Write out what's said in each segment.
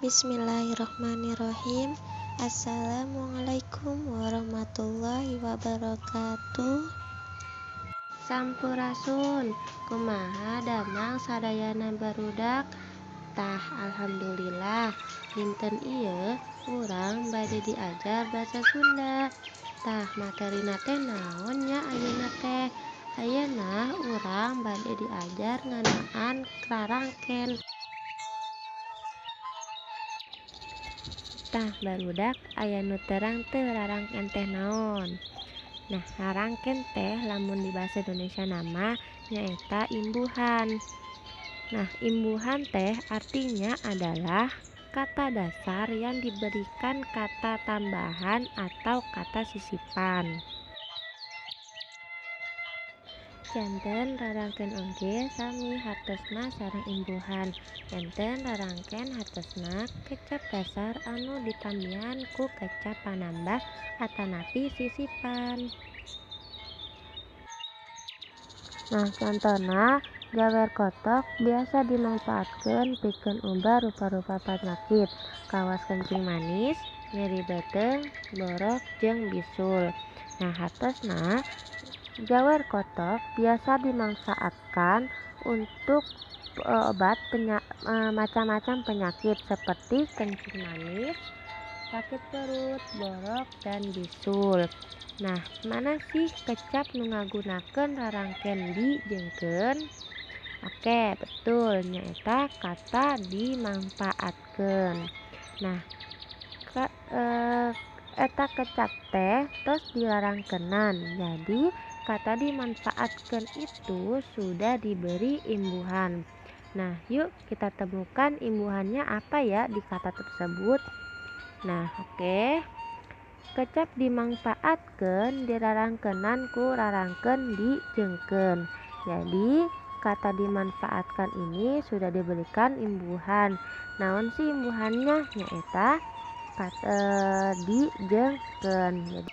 Bismillahirrohmanirrohim. Assalamualaikum warahmatullahi wabarakatuh. Sampurasun, kumaha damang sadayana barudak? Tah, alhamdulillah dinten ieu urang bade diajar basa Sunda. Tah, materina teh naon nya ayeuna teh? Ayeuna urang bade diajar ngeunaan rarangken. Tah, barudak, aya nu terang teu rarangken teh naon? Nah, rarangken teh lamun di bahasa Indonesia nama nyaeta imbuhan. Nah, imbuhan teh artinya adalah kata dasar yang diberikan kata tambahan atau kata sisipan. Janten rarangken oge sami hartosna sareng imbuhan. Janten rarangken hartosna kecap dasar anu ditambihan ku kecap panambah atanapi sisipan. Nah, contona jawer kotok biasa dimangpaatkeun pikeun ubar rupa-rupa panyakit kawas kencing manis, nyeri beuteung, borok jeung bisul. Nah, hartosna jawer kotok biasa dimanfaatkan untuk obat macam-macam penyakit seperti kencing manis, sakit perut, borok, dan bisul. Nah, mana sih kecap nu ngagunakeun rarangken di jeung keun? Oke, betul, nyaeta kata dimangpaatkeun. Nah, eta kecap teh tos dirarangkenan. Jadi, kata dimanfaatkan itu sudah diberi imbuhan. Nah, yuk kita temukan imbuhannya apa ya di kata tersebut. Nah, oke. Kecap dimangpaatkeun dirarangkenan ku rarangken di jeung keun. Jadi, kata dimanfaatkan ini sudah diberikan imbuhan. Naon sih imbuhannya? Nyaeta kata di jeung keun. Jadi,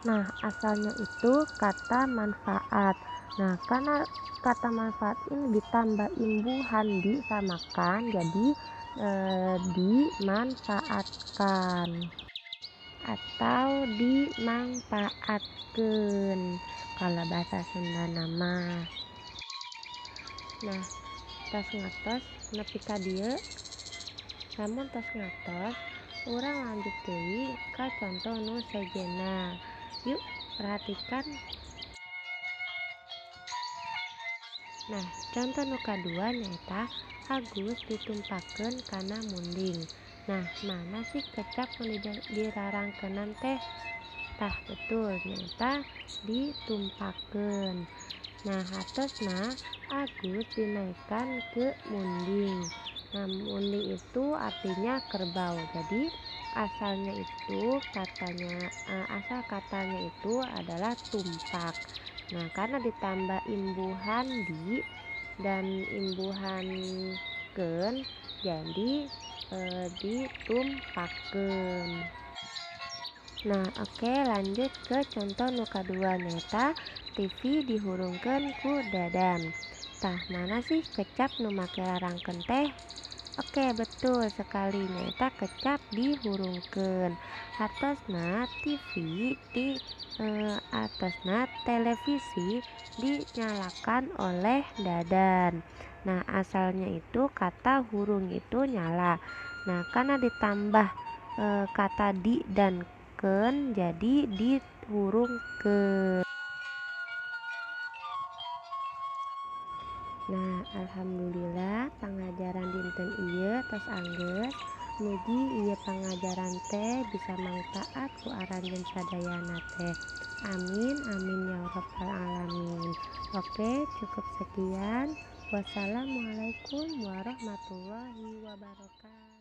nah, asalnya itu kata manfaat. Nah, karena kata manfaat ini ditambah imbuhan disamakan, jadi dimanfaatkan atau dimangpaatkeun kalau bahasa Sunda nama. Nah, tos ngatos nepi ka dieu. Lamun tos ngatos, urang lanjut deui ka contoh nu sejenna. Yuk, perhatikan. Nah, contoh nu kadua nyaeta Agus ditumpakeun kana munding. Nah, mana sih kecap nu dirarangkeunan teh? Tah, betul, nyaeta ditumpakeun. Nah, hartosna Agus dinaikkan ke munding. Nah, munding itu artinya kerbau. Jadi, asalnya itu katanya, asal katanya itu adalah tumpak. Nah, karena ditambah imbuhan di dan imbuhan keun, jadi ditumpakeun. Nah, oke, lanjut ke contoh nu kadua nyaeta TV dihurungkeun ku Dadan. Tah, mana sih kecap nu make rarangken teh? Oke, betul sekali, nyaeta kecap dihurungkeun. Hartosna TV di atasna televisi dinyalakan oleh Dadan. Nah, asalnya itu kata hurung itu nyala. Nah, karena ditambah kata di dan keun, jadi dihurungkeun. Nah, alhamdulillah pangajaran dinten ieu tos anggeus. Mugi ieu pangajaran teh bisa mangpaat ku aranjeun sadayana teh. Amin amin ya rabbal alamin. Oke, cukup sekian. Wassalamualaikum warahmatullahi wabarakatuh.